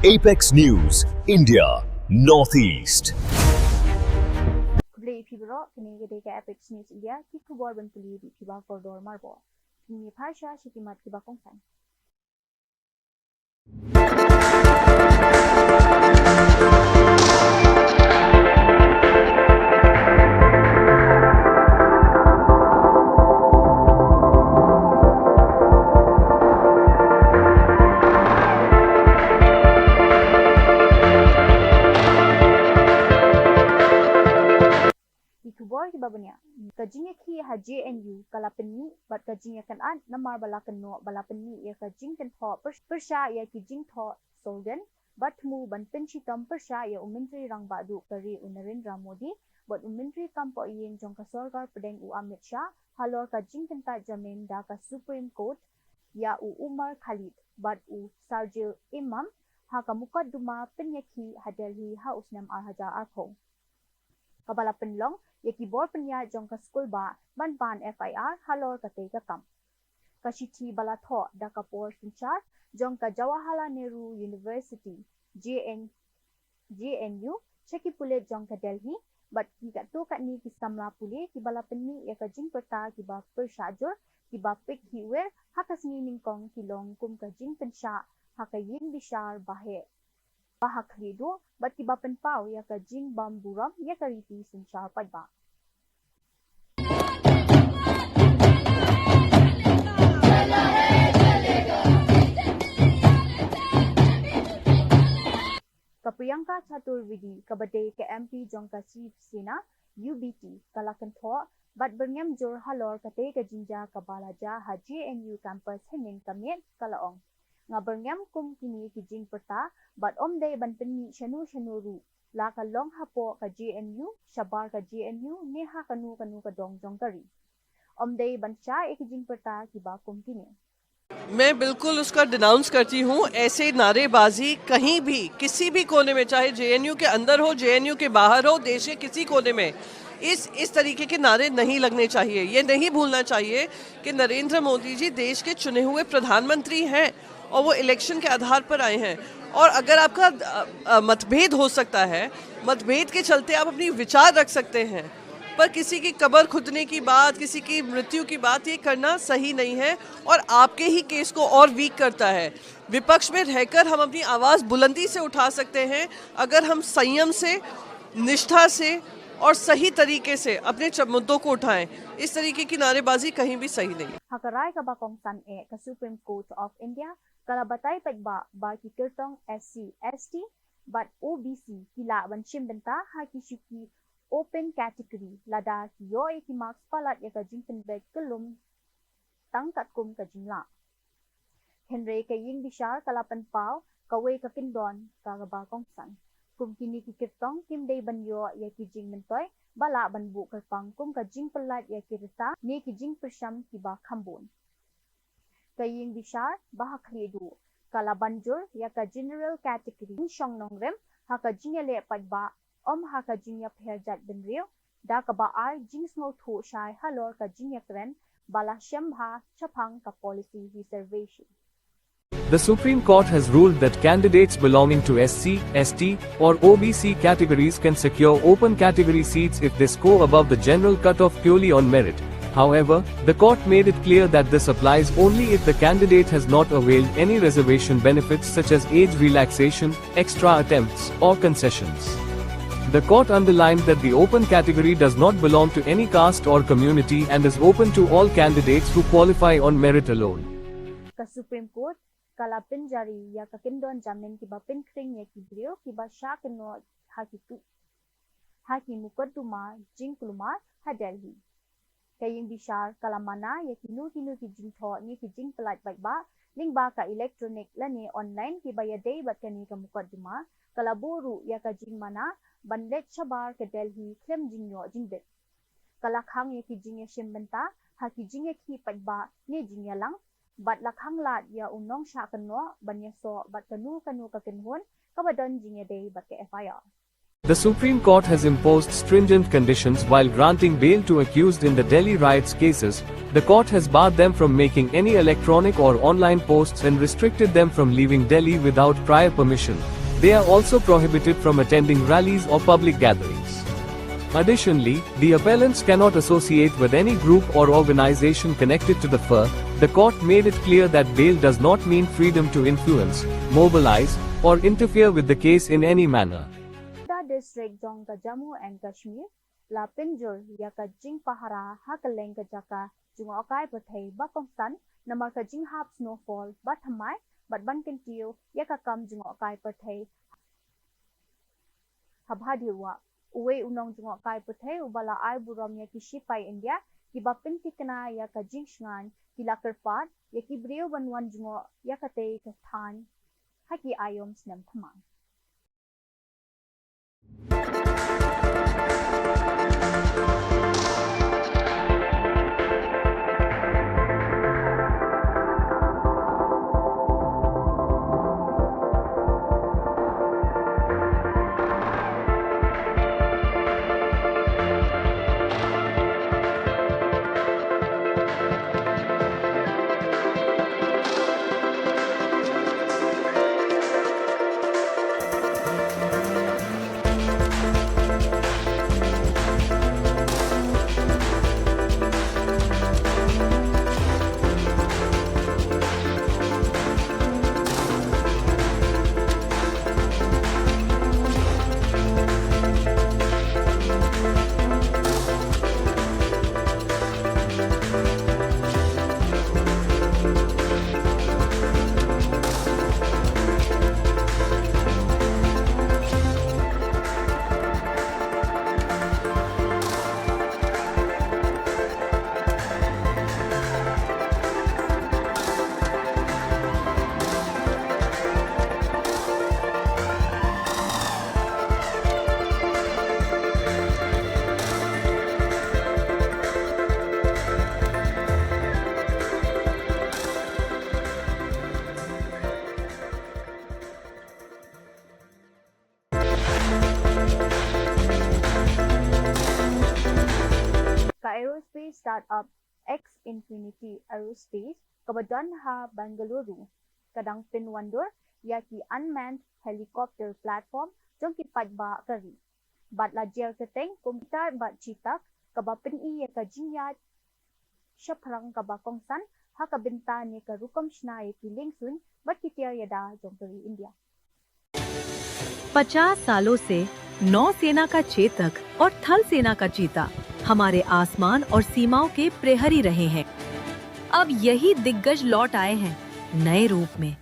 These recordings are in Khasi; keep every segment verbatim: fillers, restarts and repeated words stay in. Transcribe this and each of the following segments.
Apex News India Northeast. Khublei ïa phi baroh, kine ki dei ka Apex News India, ki khubor ban pule da i Bah Kordor Marbor. Ngin ïa pyrshah sha ki mat kiba kongsan. Ki khubor kiba bniah. Ka jingïakhih ha J N U ka la pynmih bad ka jingïakynad namar ba la kynnoh ba la pynmih ïa ka jingkynthoh pyr-, pyrshah ïa ki jingthoh slogan bad thmu ban pynshitom pyrshah ïa u Myntri Rangbah Duh ka ri u Narendra Modi bad u Myntri Kam Pohïing jong ka Sorkar Pdeng u Amit Shah halor ka jingpyntat jamin da ka Supreme Court ïa u Umar Khalid bad u Sharjeel Imam ha ka mukotduma pynïakhih ha Delhi ha u snem ar hajar arphew. Kaba la pynlong ïa ki bor pynïaid jong ka skulbah ban pan F I R halor katei ka kam. Ka shithi ba la thoh da ka por synshar jong ka Jawaharlal Nehru University, J N, J N U, sha ki pulit jong ka Delhi bad ki katto katne ki samla pule kiba la pynmih ïa ka jingpyrta kiba pyrshah jur kiba peit hi wer ha ka sngi nyngkong ki long kum ka jingpynshah ha ka ïing bishar ba heh ba ha khlieh duh bad kiba pynpaw ïa ka jingbym burom ïa ka riti synshar paidbah. Ka Priyanka Chaturvedi kaba dei ka M P jong ka Shiv Sena U B T ka la kynthoh bad byrngem jur halor katei ka jingjia kaba la jia ha J N U campus hynnin ka miet, ka la ong. Nga byrngem kum kine ki jingpyrta bad ym dei ban pynmih shano shano ruh, la ka long hapoh ka J N U, shabar ka J N U ne ha kano kano ka dong jong ka ri. Ym dei ban shah ïa ki jingpyrta kiba kum kine. मैं बिल्कुल उसका डिनाउंस करती हूँ। ऐसे नारेबाजी कहीं भी, किसी भी कोने में, चाहे जेएनयू के अंदर हो, जेएनयू के बाहर हो, देश के किसी कोने में इस इस तरीके के नारे नहीं लगने चाहिए। ये नहीं भूलना चाहिए कि नरेंद्र मोदी जी देश के चुने हुए प्रधानमंत्री हैं और वो इलेक्शन के आधार पर आए हैं। और अगर आपका अ, अ, मतभेद हो सकता है, मतभेद के चलते आप अपनी विचार रख सकते हैं, पर किसी की कब्र खुदने की बात, किसी की मृत्यु की बात, ये करना सही नहीं है और आपके ही केस को और वीक करता है। विपक्ष में रहकर हम अपनी आवाज़ बुलंदी से उठा सकते हैं अगर हम संयम से, निष्ठा से और सही तरीके से अपने च-, मुद्दों को उठाएं। इस तरीके की नारेबाजी कहीं भी सही नहीं है। Ha ka rai kaba kongsan eh, ka Supreme Court of India ka la batai paidbah ba ki kyrtong S C, S T bad O B C ki lah ban shim bynta ha ki shuki open category lada ki ïoh ïa ki marks palat ïa ka jingpynbeit kyllum tang katkum ka jinglah. Hynrei ka ïing bishar ka la pynpaw kawei ka kyndon kaba kongsan. Kum kine ki kyrtong kim dei ban ïoh ïa ki jingmyntoi ba lah ban buh kyrpang kum ka jingpyllait ïa ki rta ne ki jingpyrshang kiba kham bun. Ka ïing bishar ba ha khlieh duh ka la ban jur ïa ka general category shong nongrim ha ka jingïaleh paidbah, ym ha ka jingïapher jait bynriew, da kaba ai jingsngewthuh shai halor ka jingïakren ba la shem bha shaphang ka policy reservation. The Supreme Court has ruled that candidates belonging to S C, S T, or O B C categories can secure open category seats if they score above the general cutoff purely on merit. However, the court made it clear that this applies only if the candidate has not availed any reservation benefits such as age relaxation, extra attempts, or concessions. The court underlined that the open category does not belong to any caste or community and is open to all candidates who qualify on merit alone. Ka Supreme Court ka la pynjari ïa ka kyndon jamin kiba pynkhring ïa ki briew kiba shah kynnoh ha ki tu ha ki mukotduma jingkulmar ha Delhi. Ka ïing bishar ka la mana ïa kino kino ki jingthoh ne ki jingpyllait paidbah lyngba ka electronic lane online kiba ïadei bad kane ka mukotduma. Ka la buh ruh ïa ka jingmana ban leit shabar ka Delhi khlem jingïoh jingbit. Ka la khang ïa ki jingïashim bynta ha ki jingïakhih paidbah ne jingïalang bad la khang lad ïa u nongshah kynnoh ban ïasoh bad kano kano ka kynhun kaba don jingïadei bad ka F I R. The Supreme Court has imposed stringent conditions while granting bail to accused in the Delhi riots cases. The court has barred them from making any electronic or online posts and restricted them from leaving Delhi without prior permission. They are also prohibited from attending rallies or public gatherings. Additionally, the appellants cannot associate with any group or organization connected to the F I R. The court made it clear that bail does not mean freedom to influence, mobilize, or interfere with the case in any manner. Ka District jong ka Jammu and Kashmir la pynjur ïa ka jingpahara ha kylleng ka jaka jngohkai pyrthei ba kongsan namar ka jinghap snowfall ba thymmai bad ban kyntiew ïa ka kam jngohkai pyrthei ha Bhadirwah. Uwei u nongjngohkai pyrthei uba la ai burom ïa ki shipai India kiba pynthikna ïa ka jingshngain ki la kyrpad ïa ki briew ban wan jngoh ïa katei ka thaiñ ha ki aïom snem thymmai. Ka aerospace startup X Infinity Aerospace kaba don ha Bengaluru ka dang pynwandur ïa ki unmanned helicopter platform jong ki paidbah ka ri. Bad la jer kyrteng kum Chetak bad Chetak kaba pyni ïa ka jingïaid shaphrang kaba kongsan ha ka bynta ne ka rukom shna ïa ki liengsuiñ bad ki tiar ïada jong ka ri India. पचास सालों से नौसेना का चेतक और थल सेना का चीता हमारे आसमान और सीमाओं के प्रहरी रहे हैं। अब यही दिग्गज लौट आए हैं नए रूप में।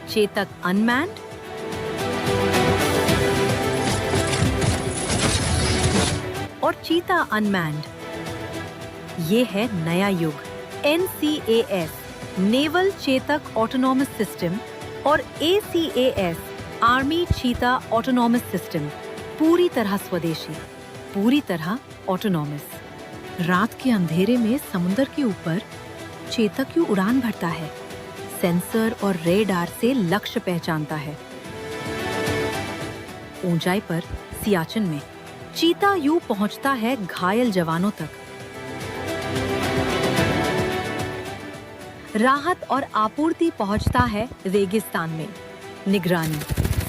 चेतक अनमैन्ड और चीता अनमैन्ड, ये है नया युग। एनसीएएस, नेवल चेतक ऑटोनॉमस सिस्टम, और एसीएएस, आर्मी चीता ऑटोनॉमस सिस्टम, पूरी तरह स्वदेशी, पूरी तरह ऑटोनॉमस। रात के अंधेरे में समुंदर के ऊपर चेतक यूं उड़ान भरता है, सेंसर और रेडार से लक्ष्य पहचानता है। ऊंचाई पर सियाचिन में चीता यूं पहुंचता है घायल जवानों तक। राहत और आपूर्ति पहुंचता है रेगिस्तान में। निगरानी,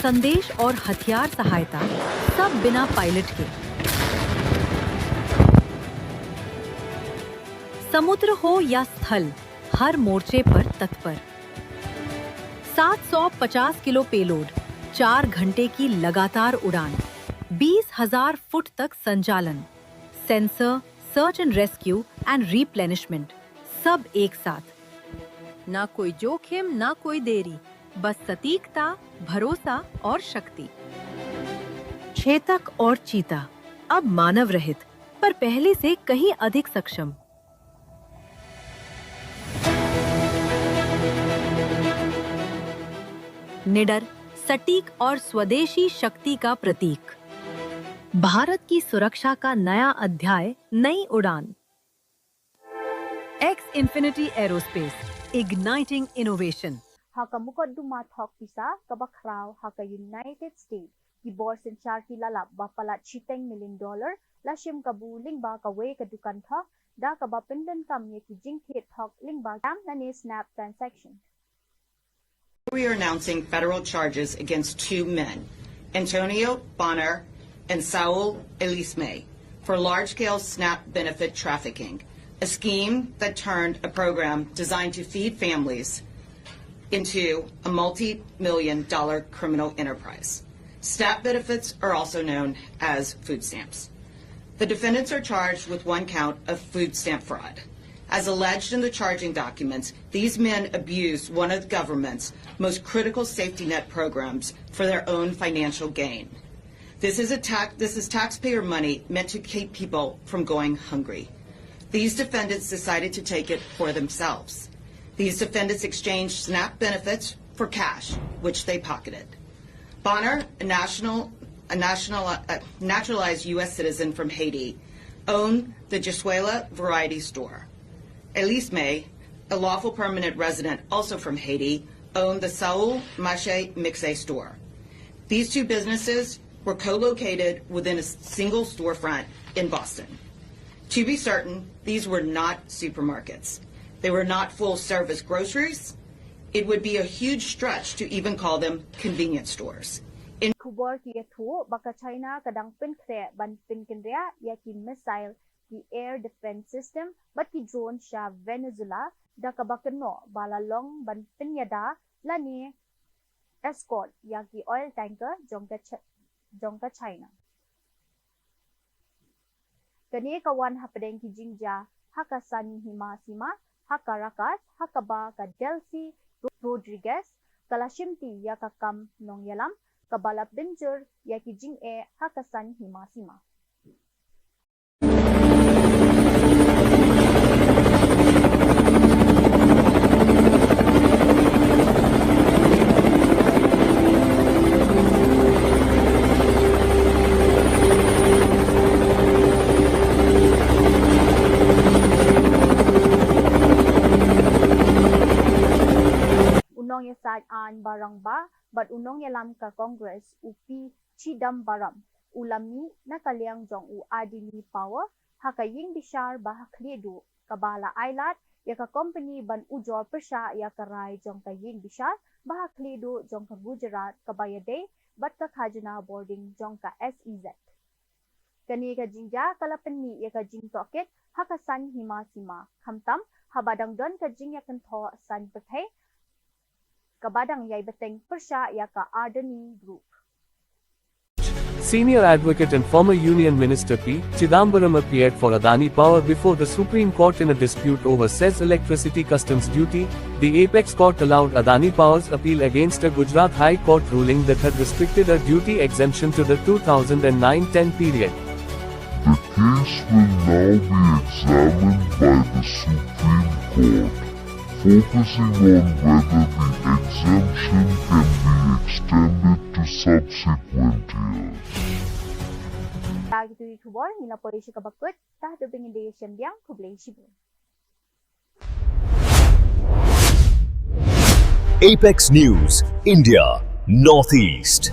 संदेश और हथियार सहायता, सब बिना पायलट के। समुद्र हो या स्थल, हर मोर्चे पर तत्पर। सात सौ पचास किलो पेलोड, चार घंटे की लगातार उड़ान, बीस हजार फुट तक संचालन, सेंसर, सर्च एंड रेस्क्यू एंड रिप्लेनिशमेंट, सब एक साथ। ना कोई जोखिम, ना कोई देरी, बस सटीकता, भरोसा और शक्ति। चेतक और चीता, अब मानव रहित, पर पहले से कहीं अधिक सक्षम। निडर, सटीक और स्वदेशी शक्ति का प्रतीक। भारत की सुरक्षा का नया अध्याय, नई उड़ान। एक्स इन्फिनिटी एरोस्पेस, Igniting innovation. Ha ka mukotduma thok pisa kaba khraw ha ka United States, ki bor synshar ki la lap ba palat shiteng million dollar la shim kabu lyngba kawei ka dukan thok, da kaba pyndonkam ïa ki jingthied thok lyngba scam lane snap transaction. We are announcing federal charges against two men, Antonio Bonner and Saul Elisme, for large scale SNAP benefit trafficking, a scheme that turned a program designed to feed families into a multi million dollar criminal enterprise. SNAP benefits are also known as food stamps. The defendants are charged with one count of food stamp fraud. As alleged in the charging documents, these men abused one of the government's most critical safety net programs for their own financial gain. This is a tax this is taxpayer money meant to keep people from going hungry. These defendants decided to take it for themselves. These defendants exchanged SNAP benefits for cash, which they pocketed. Bonner, a national a national uh, naturalized U S citizen from Haiti, owned the Jasuela Variety Store. Elisme, a lawful permanent resident also from Haiti, owned the Saul Mache Mixe store. These two businesses were co located within a single storefront in Boston. To be certain, these were not supermarkets. They were not full service groceries. It would be a huge stretch to even call them convenience stores. In khubor ki ïathuh ba ka China ka dang pynkhreh ban pynkynriah ïa ki missile, ki air defense system bad ki drone sha Venezuela, da kaba kynnoh ba la long ban pynïada lane escort ïa ki oil tanker jong ka jong ka China. Kane ka wan hapdeng ki jingjia ha ka San Hima Sima ha Caracas, ha kaba ka Delcy Rodriguez ka la shimti ïa ka kam nongïalam kaba la pynjur ïa ki jingeh ha ka San Hima Sima. U nongïasaid aiñ ba rangbah bad u nongïalam ka Congress u P Chidambaram u la mih na ka liang jong u Adani Power ha ka ïing bishar ba ha khlieh duh, kaba la ailad ïa ka kompani ban ujor pyrshah ïa ka rai jong ka ïing bishar ba ha khlieh duh jong ka Gujarat kaba ïadei bad ka khajna bording jong ka S E Z. Kane ka jingjia ka la pynmih ïa ka jingtohkit ha ka San Hima Sima, khamtam haba dang don ka jingïakynthoh saiñ pyrthei kaba dang ïai bteng pyrshah ïa ka Adani Group. Senior advocate and former Union Minister P Chidambaram appeared for Adani Power before the Supreme Court in a dispute over cess electricity customs duty. The apex court allowed Adani Power's appeal against a Gujarat High Court ruling that had restricted a duty exemption to the two thousand nine ten period. The case will now be examined by the Supreme Court, focusing on whether the exemption can be extended to subsequent years. Tang ki tu ki khubor, ngi la poi sha kaba kut, ta tu bingin de shem biang, khublei shibun. Apex News, India, Northeast.